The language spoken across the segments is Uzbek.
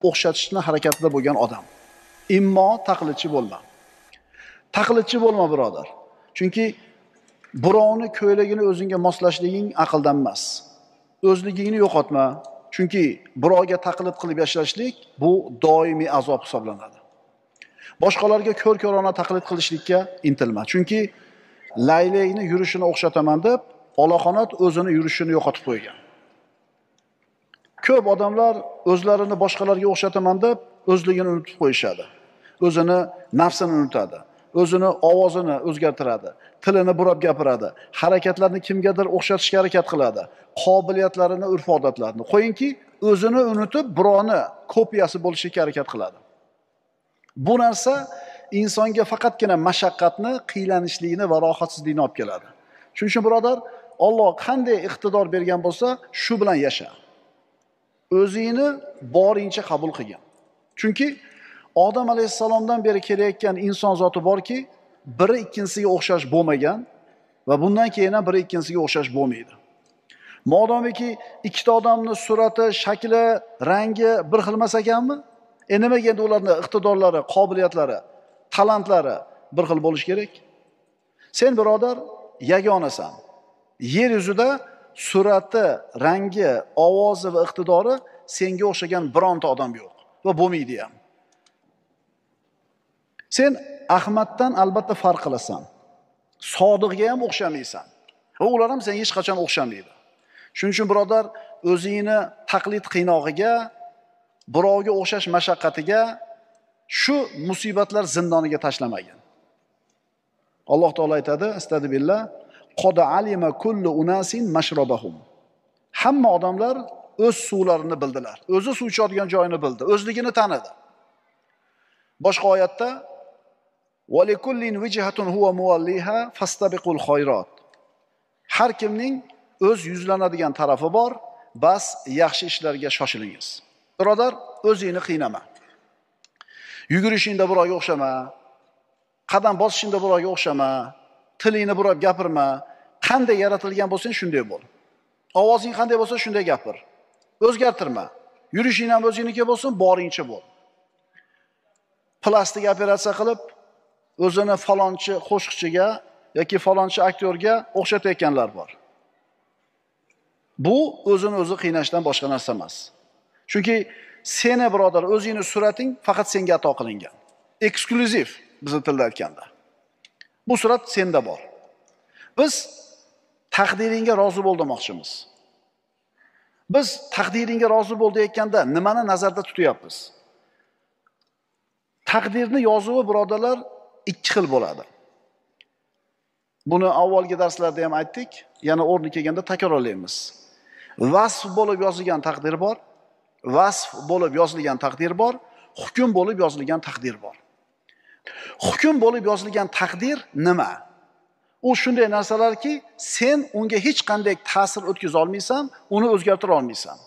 o'xshatishni harakatida bo'lgan odam. Immo taqlidchi bo'lma. Taqlidchi bo'lma, birodar. Chunki birovni ko'ylagini o'zingga moslashliging aqldan emas. O'zligingni yo'qotma. Chunki birovga taqlid qilib yashashlik bu doimiy azob hisoblanadi. Boshqalarga ko'r-ko'rona taqlid qilishlikka intilma. Chunki laylakni yurishini o'xshataman deb olaqonat o'zini yurishini yo'qotib qo'ygan. Ko'p odamlar o'zlarini boshqalarga o'xshataman deb o'zligini unutib qo'yishadi. O'zini nafsini unutadi. O'zini ovozini o'zgartiradi, tilini burab gapiradi, harakatlarini kimgadir o'xshatishga harakat qiladi, qobiliyatlarini, urf-odatlarini. Qo'yingki, o'zini unutib birovni kopiyasi bo'lishga harakat qiladi. Bu narsa insonga faqatgina mashaqqatni, qiylanishlikni va rohatsizlikni olib keladi. Shuning uchun birodar, Alloh qanday iqtidor bergan bo'lsa, shu bilan yasha. O'zingni boringcha qabul qilgin. Chunki Odam alayhissalomdan beri kelayotgan inson zoti borki, biri ikkinchisiga o'xshash bo'lmagan va bundan keyin ham biri ikkinchisiga o'xshash bo'lmaydi. Modomiki ikkita odamning surati, shakli, rangi bir xil emas ekanmi? Nimaga endi ularning iqtidorlari, qobiliyatlari, talantlari bir xil bo'lishi kerak? Sen birodar yagonasan. Yer yuzida surati, rangi, ovozi va iqtidori senga o'xshagan bironta odam yo'q va bo'lmaydi ham. Sen Ahmaddan albatta farq qilasan. Sodiqga ham o'xshamaysan. Va ular ham senga hech qachon o'xshamaydi. Shuning uchun birodar, o'zingni taqlid qiynog'iga, birovga o'xshash mashaqqatiga, shu musibatlar zindoniga tashlamagin. Alloh taolo aytadi, astagfirullah, qad alima kullu unasin mashrabahum. Hamma odamlar o'z suvlarini bildilar. O'zi suv ichadigan joyini bildi, o'zligini tanidi. Boshqa oyatda وَلِكُلِّنْ وِجْهَةٌ هُوَ مُوَلِّيهَا فَاسْتَبِقُوا الْخَيْرَاتِ. Har kimning o'z yuzlanadigan tarafi bor, bas yaxshi ishlarga shoshilingiz. Birodar, o'zingni qiynama. Yugurishingda birovga o'xshama, qadam bosishingda birovga o'xshama, tilingni burab gapirma. Qanday yaratilgan bo'lsang shunday bo'l. Ovozing qanday bo'lsa shunday gapir. O'zgartirma. Yurishing ham o'zingniki bo'lsin, boringcha bo'l. Plastik operatsiya qilib o'zini falonchi qo'shiqchiga yoki falonchi aktyorga o'xshatayotganlar bor. Bu o'zini o'zi qiynashdan boshqa narsa emas. Chunki seni birodar, o'zingni surating faqat senga ato qilingan. Eksklyuziv bizning tilda aytganda. Bu surat senda bor. Biz taqdiringga rozi bo'l demoqchimiz. Biz taqdiringga rozi bo'l deyotganda nimani nazarda tutyapmiz? Taqdirni yozuvi birodarlar ikki xil bo'ladi. Buni avvalgi darslarda ham aytdik, yana o'rni kelganda takrorlaymiz. Vasf bo'lib yozilgan taqdir bor, vasf bo'lib yozilgan taqdir bor, hukm bo'lib yozilgan taqdir bor. Hukm bo'lib yozilgan taqdir nima? U shunday narsalarki, sen unga hech qanday ta'sir o'tkaza olmaysan, uni o'zgartira olmaysan.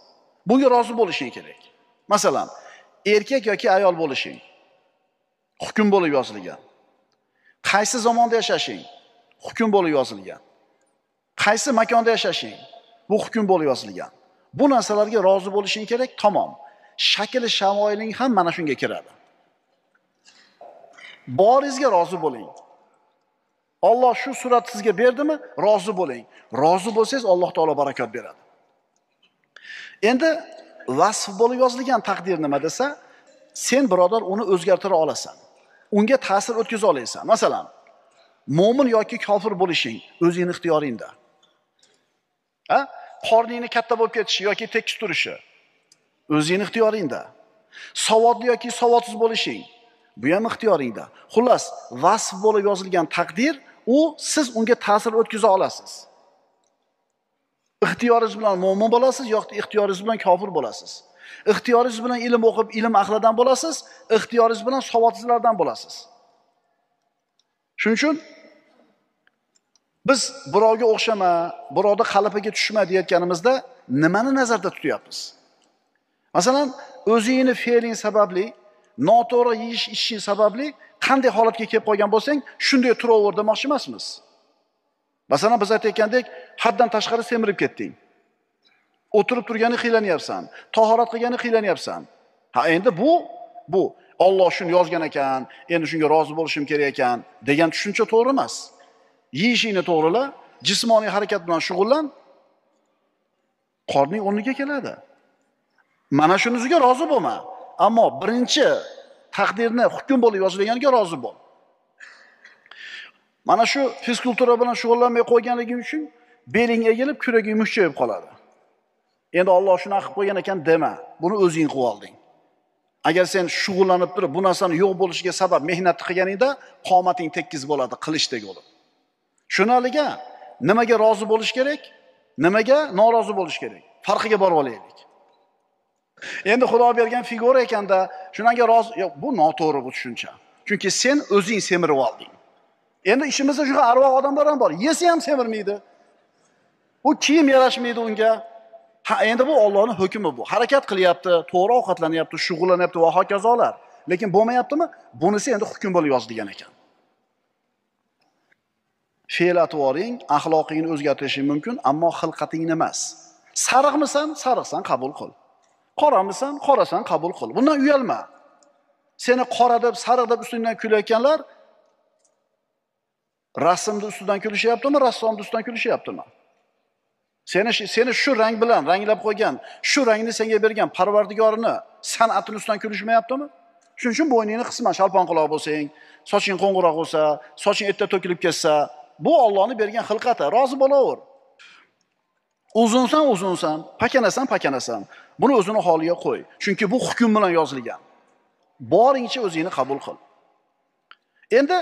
Bunga rozi bo'lishing kerak. Masalan, erkak yoki ayol bo'lishing hukm bo'lib yozilgan. Qaysi zamonda yashashing hukm bo'lib yozilgan. Qaysi makonda yashashing bu hukm bo'lib yozilgan. Bu narsalarga rozi bo'lishing kerak, tamom. Shakli shamoiling ham mana shunga kiradi. Boringizga rozi bo'ling. Alloh shu surat sizga berdimi, rozi bo'ling. Rozi bo'lsangiz Alloh taolo barakot beradi. Endi vasf bo'lib yozilgan taqdir nima desa, sen birodar uni o'zgartira olasan. Unga ta'sir o'tkaza olasan. Masalan, mo'min yoki kofir bo'lishing o'zingning ixtiyoringda. Ha? Qorningni katta bo'lib ketishi yoki tekis turishi o'zingning ixtiyoringda. Savodli yoki savodsiz bo'lishing bu ham ixtiyoringda. Xullas, vasf bo'lib yozilgan taqdir, u siz unga ta'sir o'tkaza olasiz. Ixtiyoringiz bilan mo'min bo'lasiz yoki ixtiyoringiz bilan kofir bo'lasiz. Ixtiyoringiz bilan ilm o'qib, ilm ahlidan bo'lasiz, ixtiyoringiz bilan savodsizlardan bo'lasiz. Shuning uchun biz birovga o'xshama, birovni qalipiga tushma deyotganimizda nimani nazarda tutyapmiz? Masalan, o'zingni fe'ling sababli, noto'g'ri yeyish ichishing sababli qanday holatga kelib qolgan bo'lsang, shunday turaver demoqchi emasmiz. Masalan, biz aytayotgandek, haddan tashqari semirib ketding. O'tirib turgani qiylanyapsan, tahorat qilgani qiylanyapsan. Ha, endi bu Alloh shuni yozgan ekan, endi shunga rozi bo'lishim kerak ekan degan tushuncha to'g'ri emas. Yeyishingni to'g'rila, jismoniy harakat bilan shug'ullan, qorning o'rniga keladi. Mana shunisiga rozi bo'lma. Ammo birinchi taqdirni hukm bo'lib yozilganiga rozi bo'l. Mana shu fizkultura bilan shug'ullanmay qo'yganliging uchun beling egilib, kuraging mushchayib qoladi. Endi Alloh shuni qilib qo'ygan ekan dema. Buni o'zing qilib olding. Agar sen shug'ullanib turib, bu narsani yo'q bo'lishiga sabab mehnat qilganingda, qomating tekis bo'ladi, qilichdek bo'lib. Shunaliga nimaga rozi bo'lish kerak, nimaga norozi bo'lish kerak? Farqiga borib olaylik. Endi Xudo bergan figura ekanda, shunga rozi, yo'q, bu noto'g'ri bu tushuncha. Chunki sen o'zing semirib olding. Endi ishimizda shunaqa arvoh odamlar ham bor. Yesa ham semirmaydi. U kiyim yarashmaydi unga. Ha, endi bu Allohning hukmi bu. Harakat qilyapti, to'g'ri ovqatlanyapti, shug'ullanyapti va hokazolar. Lekin bo'lmayaptimi? Bunisi endi hukm bo'lib yozilgan ekan. Fe'l-atvoring, axloqingni o'zgartirishing mumkin, ammo xilqatingni emas. Sariqmisan, sariqsan, qabul qil. Qoramisan, qorasan, qabul qil. Bundan uyalma. Seni qora deb, sariq deb ustingdan kulayotganlar rasmni ustidan kulishyaptimi, rassomni ustidan kulishyaptimi? Seni shu rang bilan ranglab qo'ygan, shu rangni senga bergan Parvardigorini san'atini ustidan kulishmayaptimi? Shuning uchun bo'yningni qisma, shalpon quloq bo'lsang, soching qo'ng'iroq bo'lsa, soching etda to'kilib ketsa, bu Allohning bergan xilqati, rozi bo'laver. Uzunsan, uzunsan, pakanasan, pakanasan. Buni o'zini holiga qo'y. Chunki bu hukm bilan yozilgan. Boringcha o'zingni qabul qil. Endi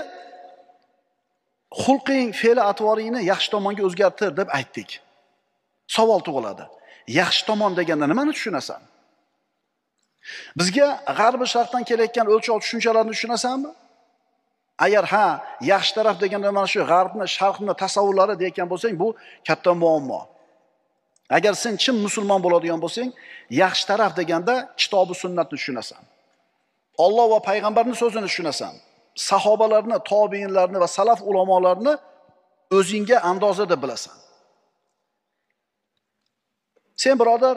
xulqing, fe'l atvoringni yaxshi tomonga o'zgartir deb aytdik. Savol tug'iladi. Yaxshi tomon deganda nimani tushunasan? Bizga g'arb sharqdan kelayotgan o'lchov tushunchalarni tushunasanmi? Agar ha, yaxshi taraf deganda mana shu g'arbni, sharqni tasavvurlari deyotgan bo'lsang, bu katta muammo. Agar sen chin musulmon bo'ladigan bo'lsang, yaxshi taraf deganda kitobi sunnatni tushunasan. Alloh va payg'ambarning so'zini tushunasan. Sahobalarni, tobiinlarni va salaf ulamolarini o'zingga andoza deb bilasan. Sen birodar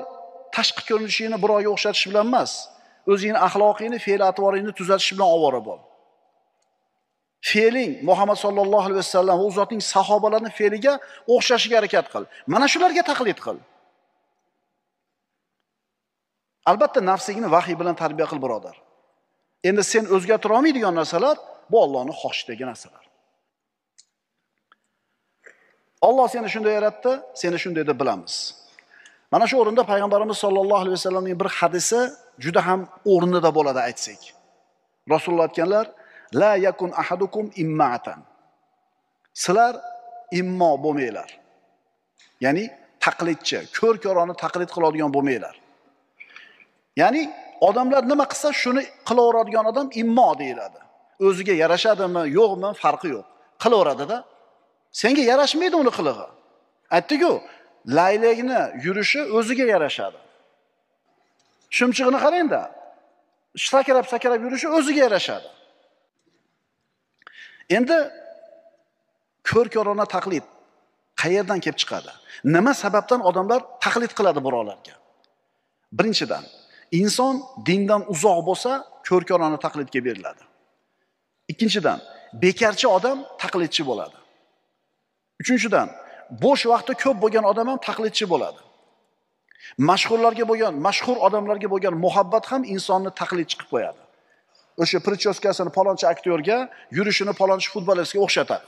tashqi ko'rinishingni birovga o'xshatish bilan emas, o'zingni axloqingni, fe'l-atvoringni tuzatish bilan ovora bo'l. Fe'ling Muhammad sallallohu alayhi vasallam va u zotning sahobalarining fe'liga o'xshashiga harakat qil. Mana shularga taqlid qil. Albatta nafsingni vahiy bilan tarbiya qil birodar. Endi sen o'zgartira olmaydigan narsalar bu Allohning xohishidagi narsalar. Alloh seni shunday yaratdi, seni shunday deb bilamiz. Mana shu o'rinda payg'ambarimiz sollallohu alayhi vasallamning bir hadisi juda ham o'rnida bo'ladi aytsak. Rasululloh aytganlar: "La yakun ahadukum imma'atan." Sizlar immo bo'lmanglar. Ya'ni taqlidchi, ko'r-ko'rona taqlid qiladigan bo'lmanglar. Ya'ni odamlar nima qilsa shuni qilaveradigan odam immo deyiladi. O'ziga yarashadimi, yo'qmi farqi yo'q. Qilaveradida. Senga yarashmaydi uni qilig'i. Aytdi-ku, laylakni yurishi o'ziga yarashadi. Shumchig'ini qarang-da. Sakrab-sakrab yurishi o'ziga yarashadi. Endi ko'r-ko'rona taqlid qayerdan kelib chiqadi? Nima sababdan odamlar taqlid qiladi birovlarga? Birinchidan, inson dindan uzoq bo'lsa, ko'r-ko'rona taqlidga beriladi. Ikkinchidan, bekarchi odam taqlidchi bo'ladi. Uchinchidan, bo'sh vaqti ko'p bo'lgan odam ham taqlidchi bo'ladi. Mashhurlarga bo'lgan, mashhur odamlarga bo'lgan muhabbat ham insonni taqlidchi qilib qo'yadi. O'sha prichoskasini palonchi aktyorga, yurishini palonchi futbolistga o'xshatadi.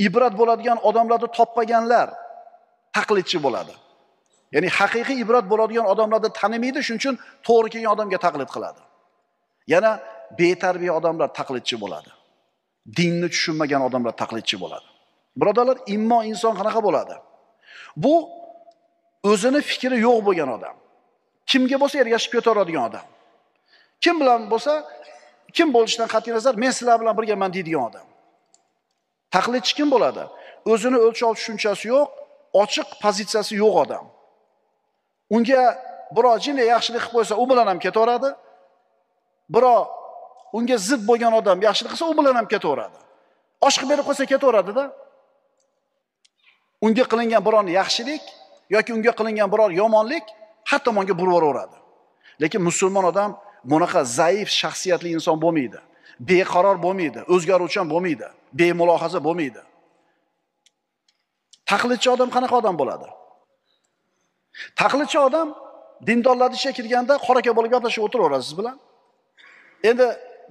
Ibrat bo'ladigan odamlarni topmaganlar taqlidchi bo'ladi. Ya'ni haqiqiy ibrat bo'ladigan odamlarni tanimaydi, shuning uchun to'g'ri kelgan odamga taqlid qiladi. Yana betarbiya odamlar taqlidchi bo'ladi. Dinni tushunmagan odamlar taqlidchi bo'ladi. Birodarlar, immo inson qanaqa bo'ladi? Bu o'zini fikri yo'q bo'lgan odam. Kimga bo'lsa ergashib ketaveradigan odam. Kim bilan bo'lsa, kim bo'lishidan qat'iy nazar, men sizlar bilan birgaman deydigan odam. Taqlidchi kim bo'ladi? O'zini o'lchov tushunchasi yo'q, ochiq pozitsiyasi yo'q odam. Unga birov jinday yaxshilik qilib qo'ysa, u bilan ham ketaveradi. Birov unga zid bo'lgan odam yaxshilik qilsa, u bilan ham ketaveradi. Osh qilib berib qo'ysa ketaveradida. Unga qilingan biror yaxshilik yoki unga qilingan biror yomonlik har tomonga burib yuboraveradi. Lekin musulmon odam bunaqa zaif shaxsiyatli inson bo'lmaydi. Beqaror bo'lmaydi, o'zgaruvchan bo'lmaydi, bemulohaza bo'lmaydi. Taqlidchi odam qanaqa odam bo'ladi? Taqlidchi odam dindorlarning ishiga kirganda qoraka bo'lib gaplashib o'tiraveradi siz bilan. Endi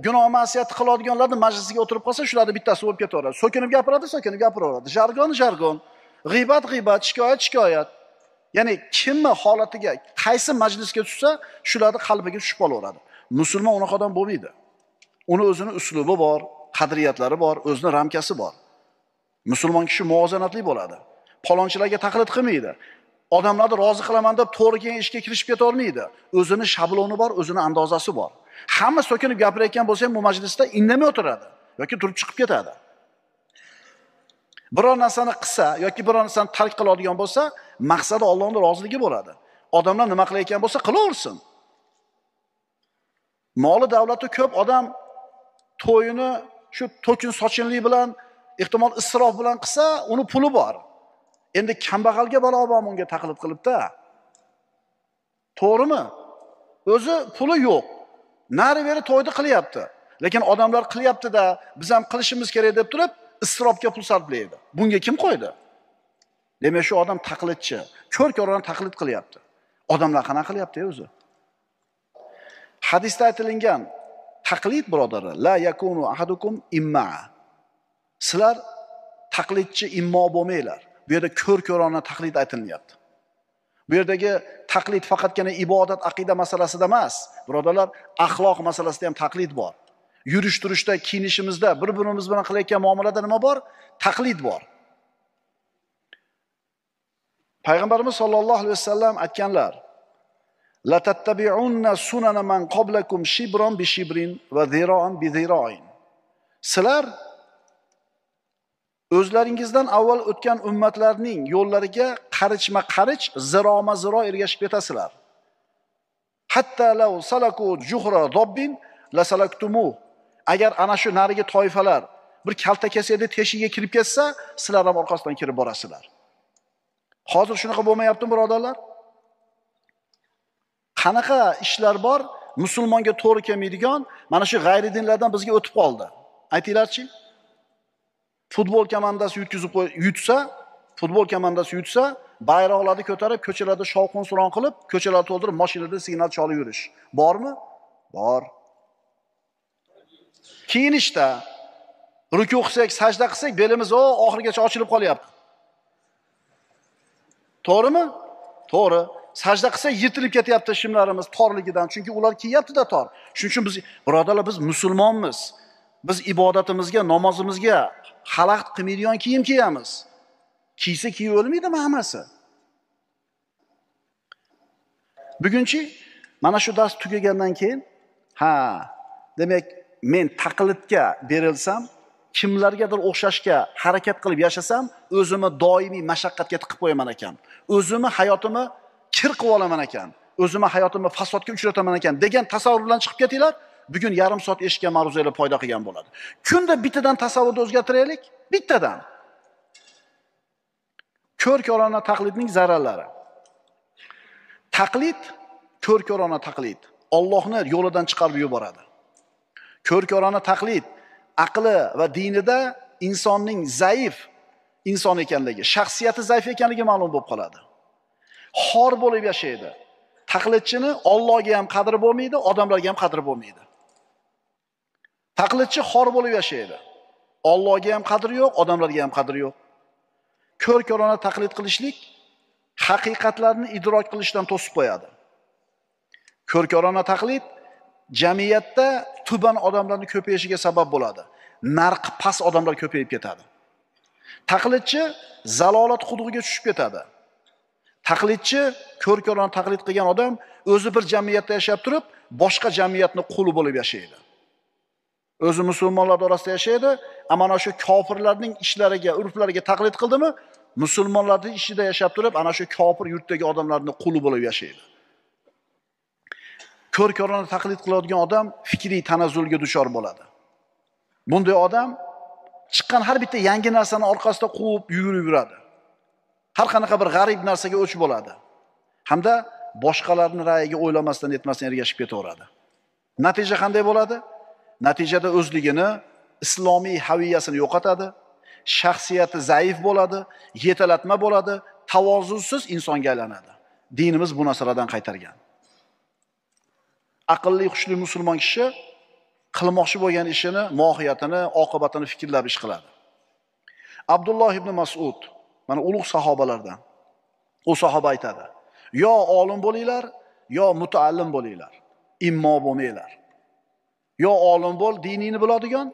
gunoh ma'siyat qiladiganlarning majlisiga o'tirib qolsa, shularning bittasi bo'lib ketaveradi. So'kinib gapiradi, so'kinib gapiraveradi. Jargon, jargon, g'iybat, g'iybat, shikoyat, shikoyat. Ya'ni kimni holatiga, qaysi majlisga tushsa, shularning qalbiga tushib qolaveradi. Musulmon unaqa odam bo'lmaydi. Uni o'zini uslubi bor, qadriyatlari bor, o'zini ramkasi bor. Musulmon kishi muvozanatli bo'ladi. Palonchilarga taqlid qilmaydi. Odamlarni rozi qilaman deb to'g'ri kelgan ishga kirishib keta olmaydi. O'zini shabloni bor, o'zini andozasi bor. Hamma so'kinib gapirayotgan bo'lsa ham bu majlisda indamay o'tiradi yoki turib chiqib ketadi. Biror narsani qilsa yoki biror narsani tark qiladigan bo'lsa, maqsadi Allohning roziligi bo'ladi. Odamlar nima qilayotgan bo'lsa qilaversin. Moli davlati ko'p odam to'yini shu to'kin sochinlik bilan, ehtimol isrof bilan qilsa, uni puli bor. Endi kambag'alga balo bormi unga taqlid qilib-da? To'g'rimi? O'zi puli yo'q. Nari beri to'yni qilyapti. Lekin odamlar qilyapti-da, biz ham qilishimiz kerak deb turib, isrofga pul sarflaydi. Bunga kim qo'ydi? Demak, shu odam taqlidchi, ko'r-ko'rona taqlid qilyapti. Odamlar qanaqa qilyapti o'zi? Hadisda aytilingan taqlid birodarlar, la yakunu ahadukum imma. Sizlar taqlidchi immo bo'lmanglar. Bu yerda ko'r-ko'rona taqlid aytilyapti. Bu yerdagi taqlid faqatgina ibodat, aqida masalasida emas, birodarlar, axloq masalasida ham taqlid bor. Yurish turishda, kiyinishimizda, bir-birimiz bilan qilayotgan muomalada nima bor? Taqlid bor. Payg'ambarimiz sollallohu alayhi vasallam aytganlar: La tattabi'unna sunana man qablakum shibran bi shibrin va zira'an bi zira'in. Sizlar o'zlaringizdan avval o'tgan ummatlarning yo'llariga qarichma qarich, ziroma ziro ergashib ketasizlar. Hatta law salaku juhra dobbin la salaktumu. Agar ana shu narigi toifalar bir kalta kesakda teshiga kirib ketsa, sizlar ham orqasidan kirib borasizlar. Hozir shunaqa bo'lmayaptimi, birodarlar? Qanaqa ishlar bor, musulmonga to'g'ri kelmaydigan, mana shu g'ayri dinlardan bizga o'tib qoldi. Aytinglarchi? Futbol komandasi yutsa, futbol komandasi yutsa, bayroqlarni ko'tarib, ko'chalarda shovqin-suron qilib, ko'chalarni to'ldirib, mashinada signal chalib yurish. Bormi? Bor. Kiyinishda ruku qilsak, sajda qilsak, belimiz oxirigacha ochilib qolyapti. To'g'rimi? To'g'ri. Sajda qilsak yirtilib ketyapti shimlarimiz torligidan, chunki ular kiyapti-da tor. Shuning uchun biz, birodarlar, biz musulmonmiz. Biz ibodatimizga, namozimizga xalaqit qilmaydigan kiyim kiyamiz. Kiysa kiyib o'lmaydimi hammasi? Bugunchi mana shu dars tugagandan keyin, ha, demak, men taqlidga berilsam, kimlargadir o'xshashga harakat qilib yashasam, o'zimni doimiy mashaqqatga tiqib qo'yaman ekan. O'zimni hayotimni kir qilib olaman ekan. O'zimni hayotimni fasodga uchrataman ekan degan tasavvur bilan chiqib ketinglar. Bugun yarim soat eshitgan ma'ruzalar foyda qilgan bo'ladi. Kunda bittadan tasavvurni o'zgartiraylik, bittadan. Ko'r-ko'rona taqlidning zararlari. Taqlid, ko'r-ko'rona taqlid Allohni yo'lidan chiqarib yuboradi. Ko'r-ko'rona taqlid aqli va dinida insonning zaif inson ekanligi, shaxsiyati zaif ekanligi ma'lum bo'lib qoladi. Xor bo'lib yashaydi. Taqlidchini Allohga ham qadri bo'lmaydi, odamlarga ham qadri bo'lmaydi. Taqlidchi xor bo'lib yashaydi. Allohga ham qadri yo'q, odamlarga ham qadri yo'q. Ko'r-ko'rona taqlid qilishlik haqiqatlarni idrok qilishdan to'sib qo'yadi. Ko'r-ko'rona taqlid jamiyatda tuban odamlarning ko'payishiga sabab bo'ladi. Narxi past odamlar ko'payib ketadi. Taqlidchi zalolat qudug'iga tushib ketadi. Taqlidchi, ko'r-ko'rona taqlid qilgan odam o'zi bir jamiyatda yashab turib, boshqa jamiyatning quli bo'lib yashaydi. O'zi musulmonlar orasida yashaydi, ammo ana shu kofirlarning ishlariga, urflariga taqlid qildimi, musulmonlarning ishida yashab turib, ana shu kofir yurtdagi odamlarning quli bo'lib yashaydi. Ko'r-ko'rona taqlid qiladigan odam fikriy tanazzulga duchor bo'ladi. Bunday odam chiqqan har bitta yangi narsani orqasida quvib yugurib yuradi. Har qanaqa bir g'arib narsaga o'ch bo'ladi. Hamda boshqalarning ra'yiga o'ylamasdan etmasdan ergashib ketaveradi. Natija qanday bo'ladi? Natijada o'zligini, islomiy haviyasini yo'qotadi, shaxsiyati zaif bo'ladi, yetalatma bo'ladi, tavozusiz insonga aylanadi. Dinimiz bu narsalardan qaytargan. Aqlli, hushli musulmon kishi qilmoqchi bo'lgan ishini, mohiyatini, oqibatini fikrlab ish qiladi. Abdulloh ibn Mas'ud, mana ulug' sahobalardan. U sahoba aytadi: "Yo olim bo'linglar, yo mutaallim bo'linglar, immo bo'lmanglar. Yo olim bo'l, dinini biladigan,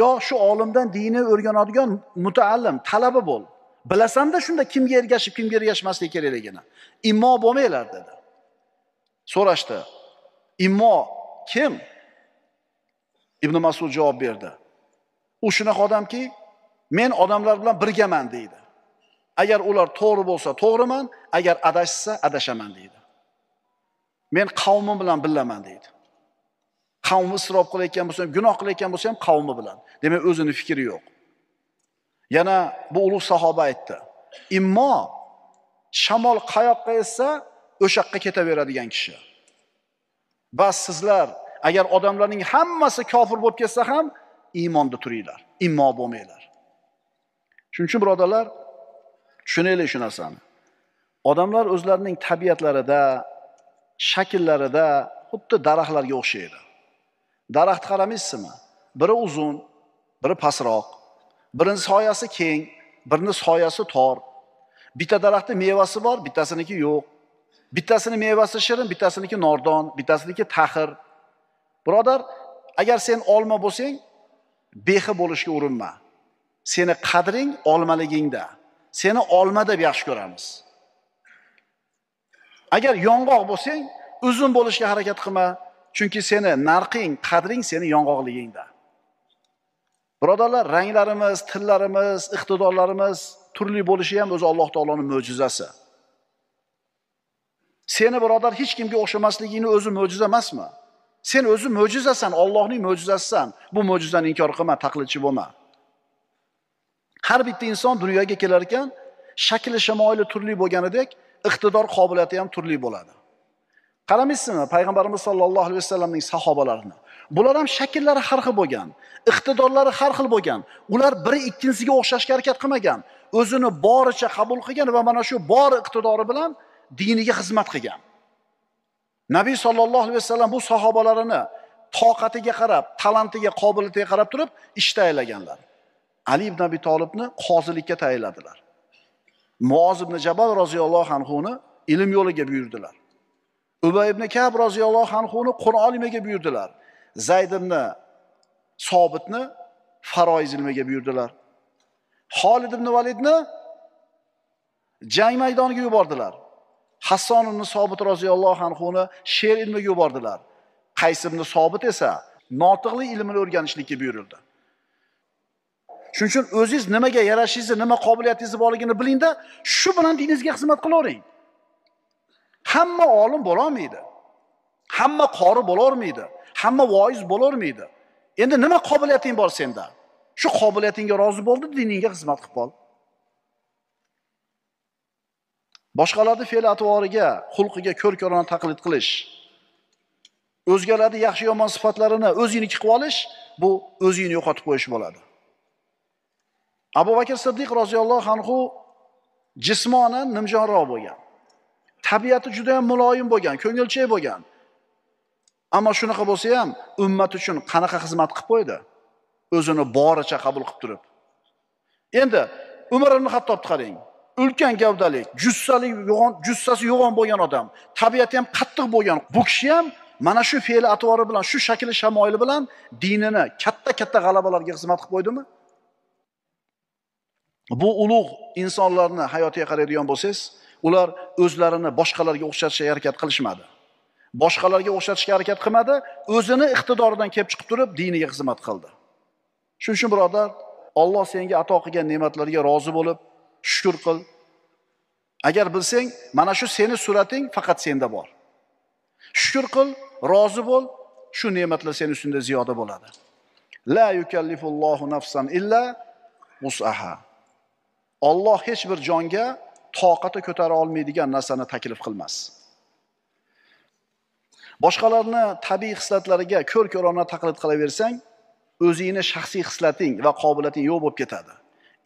yo shu olimdan dinini o'rganadigan mutaallim, talaba bo'l. Bilasanda shunda kimga ergashib, kimga ergashmaslik kerakligini. Immo bo'lmanglar" dedi. So'rashdi: "Immo kim?" Ibn Mas'ud javob berdi: "U shunaqa odamki, men odamlar bilan birgaman deydi. Agar ular to'g'ri bo'lsa to'g'riman, agar adashsa adashaman deydi. Men qavmim bilan billaman deydi. Qavmi isrof qilayotgan bo'lsa ham, gunoh qilayotgan bo'lsa ham qavmi bilan. Demak, o'zini fikri yo'q." Yana bu ulug' sahoba aytdi: "Immo shamol qayoqqa essa, o'sha yoqqa ketaveradigan kishi. Bas sizlar agar odamlarning hammasi kofir bo'lib ketsa ham iymonda turinglar, immo bo'lmanglar." Shuning uchun birodarlar, tushunaylik shu narsani. Odamlar o'zlarining tabiatlarida, shakllarida xuddi daraxtlarga o'xshaydi. Daraxt qaramaysizmi? Biri uzun, biri pastroq, birini soyasi keng, birini soyasi tor. Bitta daraxtning mevasi bor, bittasiniki yo'q. Bittasini mevasi shirin, bittasiniki nordon, bittasiniki taxir. Birodar, agar sen olma bo'lsang, bexi bo'lishga urinma. Seni qadring olmaligingda. Seni olma deb yaxshi ko'ramiz. Agar yong'oq bo'lsang, uzun bo'lishga harakat qilma, chunki seni narxing, qadring seni yong'oqligingda. Birodarlar, ranglarimiz, tillarimiz, iqtidorlarimiz turli bo'lishi ham o'zi Alloh taoloning mo'jizasi. Seni birodar hech kimga o'xshamasligingni o'zi mo'jiza emasmi? Sen o'zi mo'jizasan, Allohning mo'jizasisan. Bu mo'jizani inkor qilma, taqlidchi bo'lma. Har bitta inson dunyoga kelar ekan, shakli shamoili turli bo'lganidek, iqtidor qobiliyati ham turli bo'ladi. Qaramaysizmi, Payg'ambarimiz sollallohu alayhi vasallamning sahobalarini? Bular ham shakllari har xil bo'lgan, iqtidorlari har xil bo'lgan. Ular biri ikkinchisiga o'xshashga harakat qilmagan, o'zini boricha qabul qilgan va mana shu bor iqtidori bilan diniga xizmat qilgan. Nabiy sollallohu alayhi vasallam bu sahobalarini toqatiga qarab, talantiga, qobiliyatiga qarab turib ish tayinlaganlar. Ali ibn Abi Tolibni qozilikka tayinladilar. Muoz ibn Jabal roziyallohu anhuni ilm yo'liga buyurdilar. Ubay ibn Ka'b roziyallohu anhuni Qur'on ilmiga buyurdilar. Zayd ibn Sobitni faroiz ilmiga buyurdilar. Xolid ibn Validni jang maydoniga yubordilar. Hasson ibn Sobit roziyallohu anhuni she'r ilmiga yubordilar. Qays ibn Sobit esa notiqlik ilmini o'rganishlikka buyurildi. Shuning uchun o'zingiz nimaga yarashingizni, nima qobiliyatingiz borligini bilingda, shu bilan diningizga xizmat qilavering. Hamma olim bo'la olmaydi. Hamma qori bo'la olmaydi. Hamma voiz bo'la olmaydi. Endi nima qobiliyating bor senda? Shu qobiliyatingga rozi bo'ldi, diningga xizmat qilib qol. Boshqalarni fe'l-atvoriga, xulqiga ko'r-ko'rona taqlid qilish, o'zgalarning yaxshi yomon sifatlarini o'ziniki qilib olish, bu o'zingni yo'qotib qo'yish bo'ladi. Abu Bakr Siddiq roziyallohu anhu jismonan nimjonroq bo'lgan. Tabiati juda ham muloyim bo'lgan, ko'ngilchak bo'lgan. Ammo shunaqa bo'lsa ham ummat uchun qanaqa xizmat qilib qo'ydi? O'zini boricha qabul qilib turib. Endi Umar ibn Xattobni qarang. Ulkan gavdalik, jussali yo'g'on, jussasi yo'g'on bo'lgan odam, tabiati ham qattiq bo'lgan. Bu kishi ham mana shu fe'l atvori bilan, shu shakli shamoili bilan dinini katta-katta g'alabalarga xizmat qilib qo'ydimi? Bu ulug' insonlarni hayotiga qaraydigan bo'lsangiz, ular o'zlarini boshqalarga o'xshatishga harakat qilishmadi. Boshqalarga o'xshatishga harakat qilmadi, o'zini iqtidoridan kelib chiqib turib diniga xizmat qildi. Shuning uchun birodar, Alloh senga ato qilgan ne'matlarga rozi bo'lib, shukr qil. Agar bilsang, mana shu seni surating faqat senda bor. Shukr qil, rozi bo'l, shu ne'matlar seni ustunda ziyoda bo'ladi. La yukallifullohu nafsan illa wus'aha. Alloh hech bir jonga toqati ko'tara olmaydigan narsani taklif qilmas. Boshqalarni tabiiy xislatlariga ko'r-ko'rona taqlid qilaversang, o'zingni shaxsiy xislating va qobiliyating yo'q bo'lib ketadi.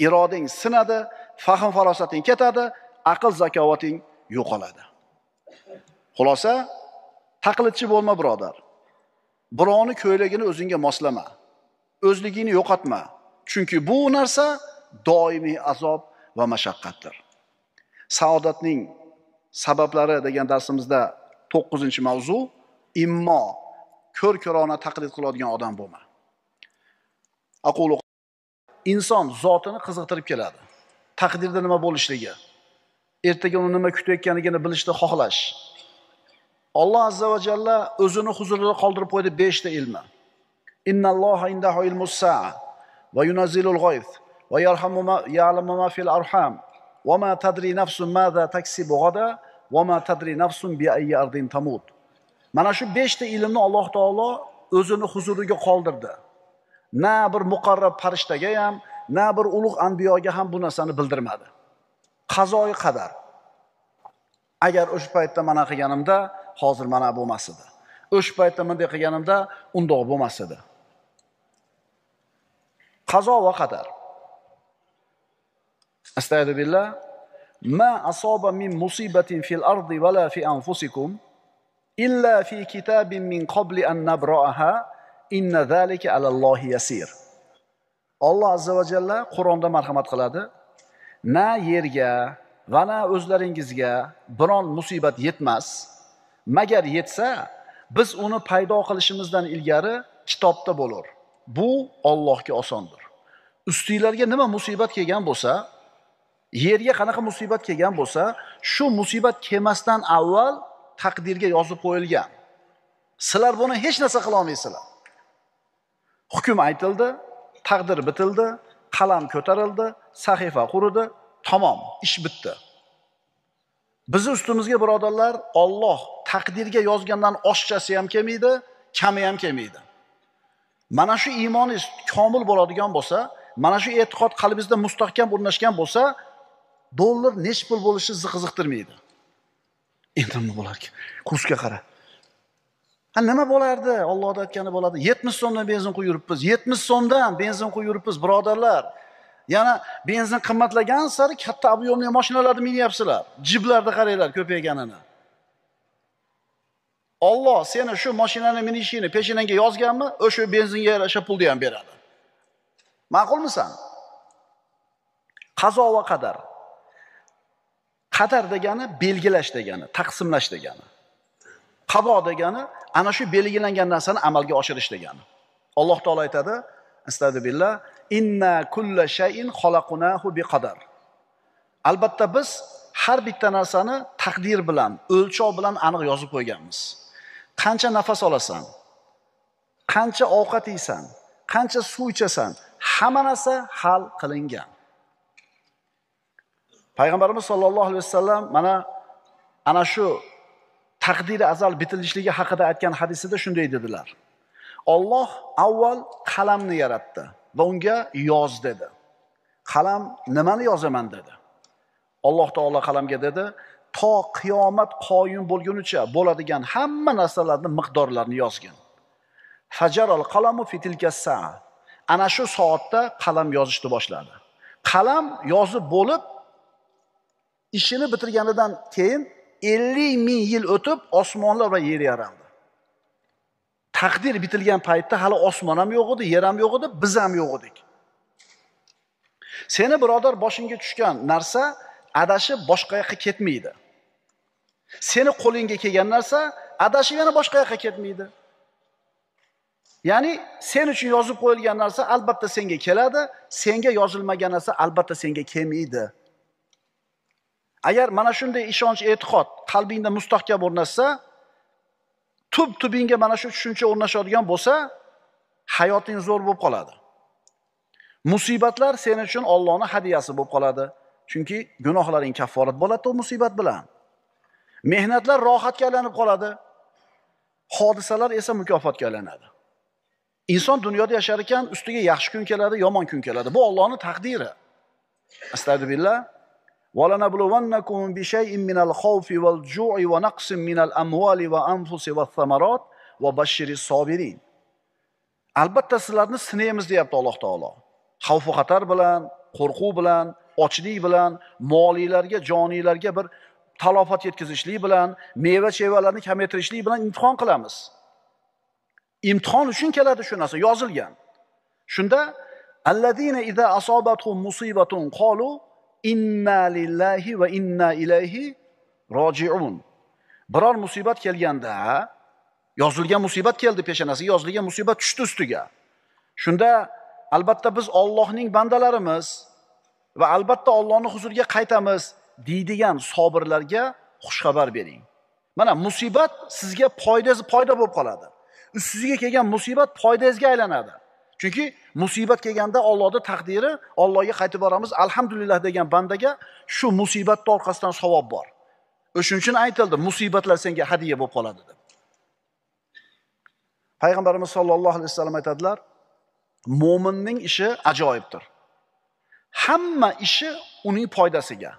Irodang sinadi, fahm farosating ketadi, aql zakovating yo'qoladi. Xulosa, taqlidchi bo'lma birodar. Birovni ko'ylagini o'zingga moslama. O'zligingni yo'qotma. Chunki bu narsa doimiy azob va mashaqqatdir. Saodatning sabablari degan darsimizda 9-mavzu immo ko'r-ko'rona taqlid qiladigan odam bo'lma. Aqulu inson zotini qiziqtirib keladi. Taqdirda nima bo'lishligi, ertaga uni nima kutayotganligini bilishni xohlash. Alloh azza va jalla o'zini huzurida qoldirib qo'ydi 5 ta ilmi. Innalloha indahu ilmus sa'a va yunazzilul g'ayth va yarhamu ma ya'lamu ma fil arham va ma tadri nafsun madha taksibu g'ada va ma tadri nafsun bi ayyi ardin tamut. Mana shu 5 ta ilmni Alloh taolo o'zini huzuriga qoldirdi. Na bir muqarrab farishtaga ham, na bir ulug' anbiyoga ham bu narsani bildirmadi. Qazoi qadar. Agar o'sha paytda mana qilganimda, hozir mana bo'lmas edi. O'sha paytda bunday qilganimda, undoq bo'lmas edi. Qazo va qadar. Astagfiru billah. Ma asaba min musibatin fil ardi va la fi anfusikum illa fi kitabin min qabli an nabra'aha inna zalika alallohi yasir. Alloh azza va jalla Qur'onda marhamat qiladi. Na yerga va na o'zlaringizga biron musibat yetmas, magar yetsa, biz uni paydo qilishimizdan ilgari kitobda bo'lur. Bu Allohga osondir. Ustinglarga nima musibat kelgan bo'lsa, yerga qanaqa musibat kelgan bo'lsa, shu musibat kelmasdan avval taqdirga yozib qo'yilgan. Sizlar buni hech narsa qila olmaysizlar. Hukm aytildi, taqdir bitildi, qalam ko'tarildi, sahifa quridi, tamom, ish bitdi. Bizi ustimizga birodarlar, Alloh taqdirga yozgandan oshchasi ham kelmaydi, kami ham kelmaydi. Mana shu iymoningiz komil bo'ladigan bo'lsa, mana shu e'tiqod qalbingizda mustahkam o'rnashgan bo'lsa, dollar nech pul bo'lishi sizni qiziqtirmaydi. Endi nima bo'larki? Kursga qara. Ha, nima bo'lardi? Allohning aytgani bo'ladi. 70 so'mdan benzin quyib yuribmiz. 70 so'mdan benzin quyib yuribmiz, birodarlar. Yana benzin qimmatlagan sari katta объемli mashinalarni minyapsizlar. Jiblarni qaranglar ko'payganini. Alloh seni shu mashinani minishingni peshanangga yozganmi, o'sha benzinga yarasha pulni ham beradi. Ma'qulmisan? Qazo va qadar. Qadar degani belgilash degani, taqsimlash degani. Qado degani ana shu belgilangan narsani amalga oshirish degani. Alloh taolo aytadi, astagfirullah, inna kulla shay'in xalaqnahu biqadar. Albatta biz har bitta narsani taqdir bilan, o'lchov bilan aniq yozib qo'yganmiz. Qancha nafas olasan, qancha ovqat yeysan, qancha suv ichasan, hamma narsa hal qilingan. Payg'ambarimiz sollallohu alayhi vasallam mana ana shu taqdiri azal bitilishligi haqida aytgan hadisida shunday dedilar. Alloh avval qalamni yaratdi va unga yoz dedi. Qalam nimani yozaman dedi. Alloh taolo qalamga dedi, to qiyomat qoyim bo'lgunicha bo'ladigan hamma narsalarning miqdorlarini yozgin. Fajaral qalamu fi tilka sa'a. Ana shu soatda qalam yozishni boshladi. Qalam yozib bo'lib ishini bitirganidan keyin 50 ming yil o'tib osmonlar va yer yaraldi. Taqdir bitilgan paytda hali osmon ham yo'q edi, yer ham yo'q edi, biz ham yo'q edik. Seni birodar boshingga tushgan narsa adashib boshqa yoqqa ketmaydi. Seni qo'lingga kelgan narsa adashib yana boshqa yoqqa ketmaydi. Ya'ni sen uchun yozib qo'yilgan narsa albatta senga keladi, senga yozilmagan narsa albatta senga kelmaydi. Agar mana shunday ishonch, e'tiqod qalbingda mustahkam o'rnashsa, tub tubingga mana shu tushuncha o'rnashadigan bo'lsa, hayoting zo'r bo'lib qoladi. Musibatlar sen uchun Allohning hadiyasi bo'lib qoladi. Chunki gunohlaring kafforat bo'ladi u musibat bilan. Mehnatlar rohatga aylanib qoladi. Hodisalar esa mukofotga aylanadi. Inson dunyoda yashar ekan, ustiga yaxshi kun keladi, yomon kun keladi. Bu Allohning taqdiri. Astagfirullah. Va lanabluwannakum bi shay'in minal xawfi wal ju'i va naqsin minal amwali va anfusi va thamarat va bashiris sobirin. Albatta sizlarni sinaymiz deyapti Alloh taolo. Xavf va xatar bilan, qo'rquv bilan, ochlik bilan, moliylarga, joniylarga bir talofat yetkazishlik bilan, meva-chevalarni kamaytirishlik bilan imtihon qilamiz. Imtihon uchun keladi shu narsa, yozilgan. Shunda allazina iza asobathum musibatun qalu inna lillahi va inna ilayhi roji'un. Biror musibat kelganda, yozilgan musibat keldi peshonasiga, yozilgan musibat tushdi ustiga. Shunda albatta biz Allohning bandalarimiz va albatta Allohning huzuriga qaytamiz deydigan sobirlarga xushxabar bering. Mana musibat sizga foyda bo'lib qoladi. Ustingizga kelgan musibat foydangizga aylanadi. Chunki musibat kelganda Allohning taqdiri, Allohga qaytib boramiz, alhamdulillah degan bandaga shu musibatning orqasidan savob bor. O'shuning uchun aytildi, musibatlar senga hadiya bo'lib qoladi deb. Payg'ambarimiz sollallohu alayhi vasallam aytadilar, mo'minning ishi ajoyibdir. Hamma ishi uning foydasiga.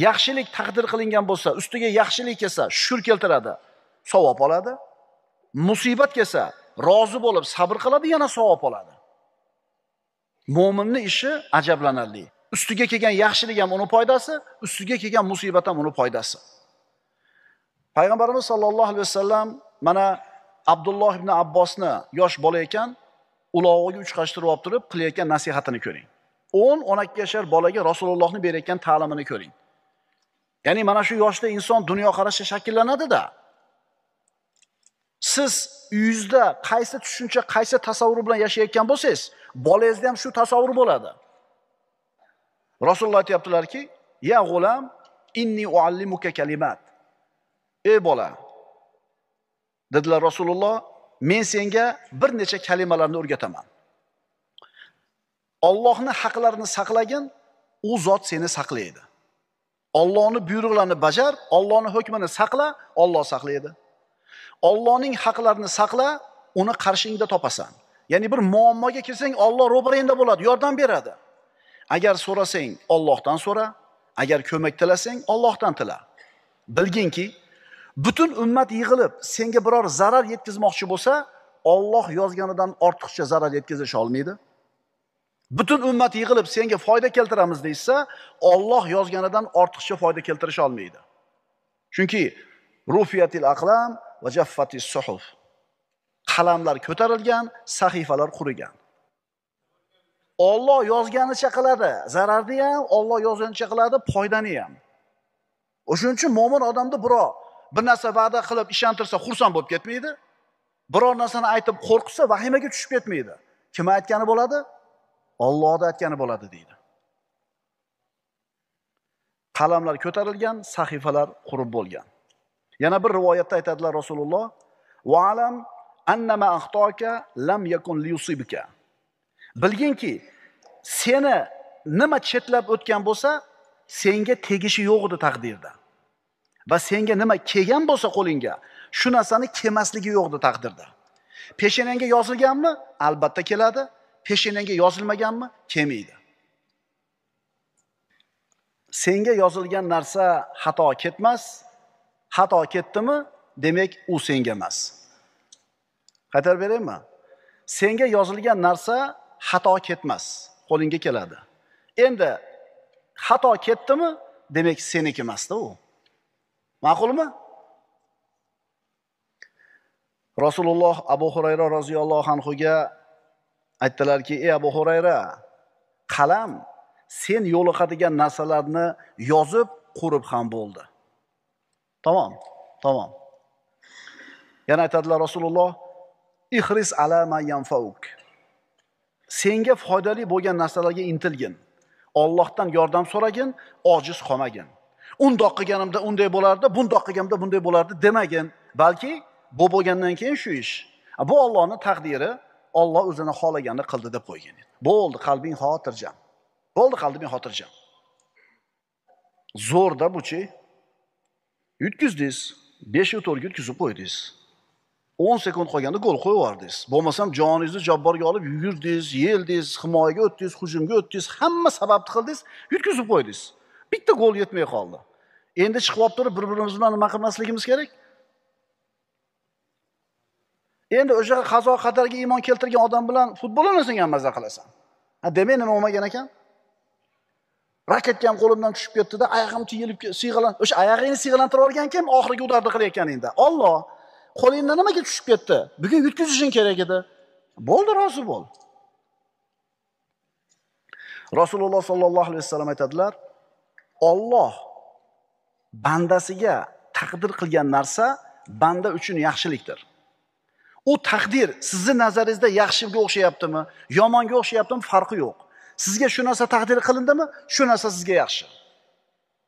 Yaxshilik taqdir qilingan bo'lsa, ustiga yaxshilik kelsa, shukr keltiradi, savob oladi. Musibat kelsa, rozi bo'lib sabr qiladi, yana savob oladi. Mo'minning ishi ajablanarli. Ustiga kelgan yaxshilik ham uni foydasi, ustiga kelgan musibat ham uni foydasi. Payg'ambarimiz sollallohu alayhi vasallam mana Abdulloh ibn Abbosni yosh bola ekan, ulog'iga uch qashtirib olib turib qilayotgan nasihatini ko'ring. 10-12 yashar bolaga Rasulullohning berayotgan ta'limini ko'ring. Ya'ni mana shu yoshda inson dunyoqarashi shakllanadi-da. Siz uyingizda qaysi tushuncha, qaysi tasavvur bilan yashayotgan bo'lsangiz, bolangizda ham shu tasavvur bo'ladi. Rasululloh aytayaptilarki, "Ya g'ulam, inni uallimuka kalimat." Ey bola, dedilar Rasululloh, men senga bir necha kalimalarni o'rgataman. Allohning haqlarini saqlagin, u zot seni saqlaydi. Allohning buyruqlarini bajar, Allohning hukmini saqla, Alloh saqlaydi. Allohning haqlarini saqla, uni qarshingda topasan. Ya'ni bir muammoga kirsang, Alloh ro'barangda bo'ladi, yordam beradi. Agar so'rasang, Allohdan so'ra, agar ko'mak tilasang, Allohdan tila. Bilginki, butun ummat yig'ilib senga biror zarar yetkazmoqchi bo'lsa, Alloh yozganidan ortiqcha zarar yetkazish olmaydi. Butun ummat yig'ilib senga foyda keltiramiz deysa, Alloh yozganidan ortiqcha foyda keltirish olmaydi. Chunki rufiyatil aqlam va jaffatis suhuf. Qalamlar ko'tarilgan, sahifalar qurigan. Alloh yozganicha qiladi, zararni ham, Alloh yozganicha qiladi, foydani ham. O'shuning uchun mo'min odamda birov bir narsa va'da qilib ishontirsa xursand bo'lib ketmaydi. Biror narsani aytib qo'rqsa vahimaga tushib ketmaydi. Kim aytgani bo'ladi? Allohning aytgani bo'ladi deydi. Qalamlar ko'tarilgan, sahifalar qurib bo'lgan. Yana bir rivoyatda aytadilar Rasululloh: "Va alam annama axtoka lam yakun liyusibka." Bilginki, seni nima chetlab o'tgan bo'lsa, senga tegishi yo'q edi taqdirda. Va senga nima kelgan bo'lsa qo'lingga, shu narsani kelmasligi yo'q edi taqdirda. Peshonangga yozilganmi? Albatta keladi. Peshonangga yozilmaganmi? Kelmaydi. Senga yozilgan narsa xato ketmas. Xato ketdimi? Demak, u senga emas. Qaytarib beraymi? Senga yozilgan narsa xato ketmas, qo'lingga keladi. Endi xato ketdimi? Demak, seniki emas-da u. Ma'qulmi? Rasululloh Abu Hurayra roziyallohu anhuga aytdilarki, "Ey Abu Hurayra, qalam sen yo'liqadigan narsalarni yozib, qurib ham bo'ldi." Tamom, tamom. Yana aytadilar Rasululloh, "Ihris ala ma yanfauk." Senga foydali bo'lgan narsalarga intilgin. Allohdan yordam so'ragin, ojiz qolmagin. Undoq qilganimda unday bo'lardi, bundoq qilganimda bunday bo'lardi demagin, balki bu bo'lgandan keyin shu ish. Bu Allohning taqdiri, Alloh o'zini xohlaganini qildi deb qo'ygan. Bo'ldi, qalbing xotirjam. Bo'ldi, qalbing xotirjam. Zo'rda buchi. Yutkizdingiz, 5-4 yutkizib qo'ydingiz. 10 sekund qolganda gol qo'yib yubordingiz. Bo'lmasam joningizni jabborga olib yugurdingiz, yeldingiz, himoyaga o'tdingiz, hujumga o'tdingiz, hamma sababni qildingiz, yutkizib qo'ydingiz. Bitta gol yetmay qoldi. Endi chiqib olib turib bir-birimiz bilan nima qilmasligimiz kerak? Endi o'sha qazo qadarga iymon keltirgan odam bilan futbol o'ynasang ham maza qilasan. Ha, demak nima bo'lmagan ekan? Raketka ham qo'limdan tushib ketdi-da, oyog'im tiyilib, siyg'alan, o'sha oyog'ingni siyg'alantirib olgan kim oxirgi udarni qilayotganingda. Alloh, qo'lingdan nimaga tushib ketdi? Bugun yutkazishing kerak edi. Bo'ldi, rozi bo'l. Rasululloh sollallohu alayhi vasallam aytadilar, Alloh bandasiga taqdir qilgan narsa banda uchun yaxshilikdir. U taqdir sizni nazaringizda yaxshiga o'xshayaptimi, yomonga o'xshayaptimi, farqi yo'q. Sizga shu narsa taqdir qilindimi, shu narsa sizga yaxshi.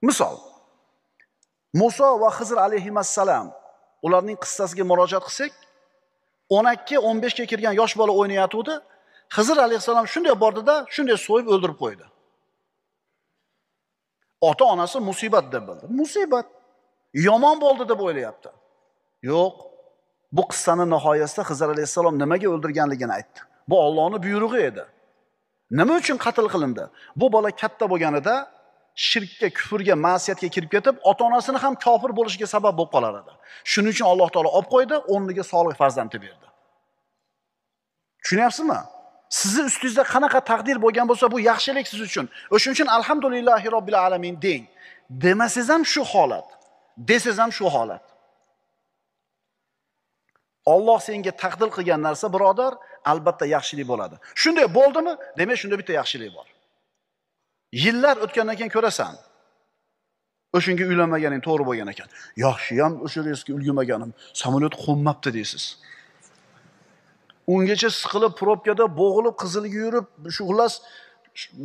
Misol, Musa va Xizr alayhimassalam ularning qissasiga murojaat qilsak, 12-15 ga kirgan yosh bola o'ynayotgandi. Xizr alayhissalom shunday bordida, shunday so'yib o'ldirib qo'ydi. Ota-onasi musibat deb bildi. Musibat. Yomon bo'ldi deb o'ylayapti. Yo'q. Bu qissaning nihoyasida Xizr alayhissalom nimaga o'ldirganligini aytdi. Bu Allohning buyrug'i edi. Nima uchun qatl qilindi? Bu bola katta bo'lganida shirkka, kufrga, ma'siyatga kirib ketib, ota-onasini ham kofir bo'lishiga sabab bo'lib qolar edi. Shuning uchun Alloh taolo olib qo'ydi, o'rniga solih farzandni berdi. Tushunyapsizmi? Sizni ustingizda qanaqa taqdir bo'lgan bo'lsa, bu yaxshilik siz uchun. O'shuning uchun alhamdulillahi robbil alamin deng. Demasangiz ham shu holat, desangiz ham shu holat. Alloh senga taqdir qilgan narsa, birodar, albatta yaxshilik bo'ladi. Shunday bo'ldimi? Demak, shunda bitta yaxshilik bor. Yillar o'tgandan keyin ko'rasan. O'shunga uylanmaganing to'g'ri bo'lgan ekan. Yaxshi ham o'sha reysga ulgurmaganim, samolyot qo'nmabdi deysiz. Ungacha siqilib, probkada bo'g'ilib, qizilga yurib, shu xullas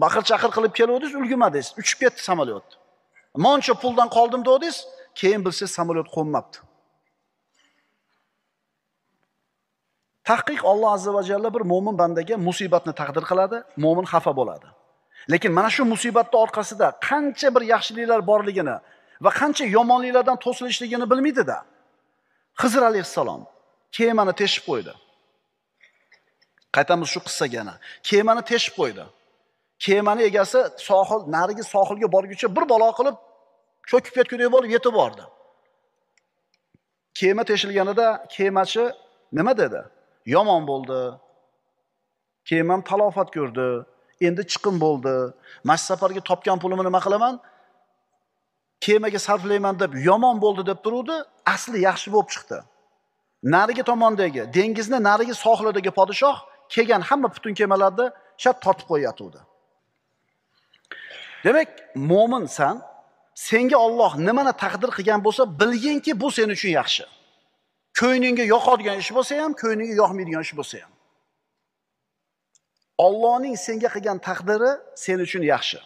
baqir-chaqir qilib keluvdingiz, ulgurmadingiz. Uchib ketdi samolyot. Moncha puldan qoldim dedingiz, keyin bilsangiz samolyot qo'nmabdi. Tahqiq Alloh azza va jalla bir mo'min bandaga musibatni taqdir qiladi, mo'min xafa bo'ladi. Lekin mana shu musibatning orqasida qancha bir yaxshiliklar borligini va qancha yomonliklardan to'silishligini bilmaydi-da. Xizr alayhissalom kemani teshib qo'ydi. Qaytamiz shu qissaga yana. Kemani teshib qo'ydi. Kemani egasi sohil, narigi sohilga borguncha bir balo qilib cho'kib ketgudek bo'lib yetib bordi. Kema teshilganida kemachi nima dedi? Yomon bo'ldi. Kemam talofat ko'rdi. Endi chiqim bo'ldi. Mana shu safarga topgan pulimni nima qilaman? Kemaga sarflayman deb yomon bo'ldi deb turuvdi, asli yaxshi bo'lib chiqdi. Narigi tomondagi, dengizni narigi sohilidagi podshoh kelgan hamma butun kemalarni shart tortib qo'yatuvdi. Demak, mo'minsan, senga Alloh nimani taqdir qilgan bo'lsa, bilginki bu sen uchun yaxshi. Ko'nglingga yoqadigan ish bo'lsa ham, ko'nglingga yoqmaydigan ish bo'lsa ham. Allohning senga qilgan taqdiri sen uchun yaxshi.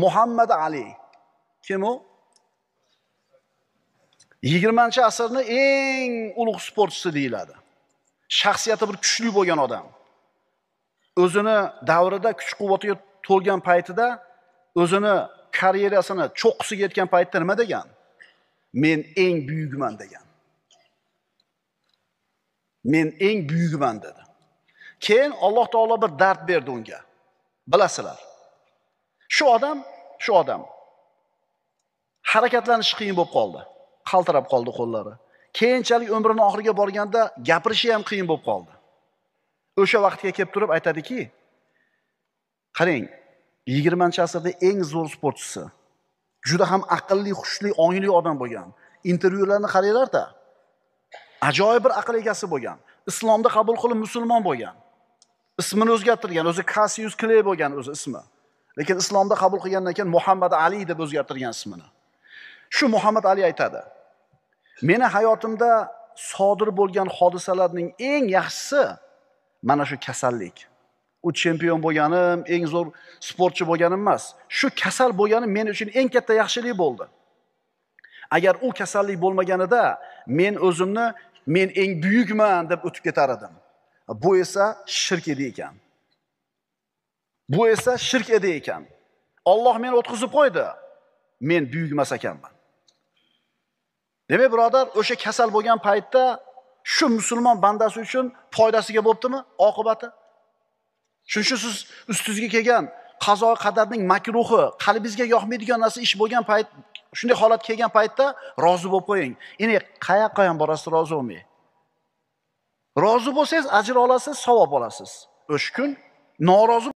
Muhammad Ali kim u? 20-asrning eng ulug' sportchisi deyiladi. Shaxsiyati bir kuchli bo'lgan odam. O'zini davrida kuch-quvvatiga to'lgan paytida, o'zini karyerasini cho'qqisiga yetgan paytda nima degan? Men eng buyukman degan. Men eng buyukman dedi. Keyin Alloh taolo bir dard berdi unga. Bilasizlar. Shu odam harakatlanishi qiyin bo'lib qoldi. Qaltirab qoldi qo'llari. Keyinchalik umrining oxiriga borganda gapirishi ham qiyin bo'lib qoldi. O'sha vaqtga kelib turib aytadiki, qarang, 20-asrda eng zo'r sportchisi, juda ham aqlli, hushli, ongli odam bo'lgan. Intervyularni qaranglar-da. Ajoyib bir aql egasi bo'lgan. Islomni qabul qilib musulmon bo'lgan. Ismini o'zgartirgan, o'zi Cassius Clay bo'lgan o'zi ismi. Lekin islomda qabul qilgandan keyin Muhammad Ali deb o'zgartirgan ismini. Shu Muhammad Ali aytadi: "Meni hayotimda sodir bo'lgan hodisalarning eng yaxshisi mana shu kasallik. U chempion bo'lganim, eng zo'r sportchi bo'lganim emas. Shu kasal bo'lganim men uchun eng katta yaxshilik bo'ldi. Agar u kasallik bo'lmaganida men o'zimni men eng buyukman deb o'tib ketar edim. Bu esa shirk edi ekan. Bu esa shirk edi ekan. Alloh meni o'tkazib qo'ydi. Men buyuk emas ekanman." Demak, birodar, o'sha kasal bo'lgan paytda shu musulmon bandasi uchun foydasiga bo'ptimi oqibati? Shuning uchun siz ustingizga kelgan qazo qadarning makruhi, qalbingizga yoqmaydigan narsa ish bo'lgan payt, shunday holat kelgan paytda rozi bo'lib qo'ying. Endi qayoqqa ham borasiz rozi bo'lmay. Rozi bo'lsangiz ajr olasiz, savob olasiz. O'sha kun norozi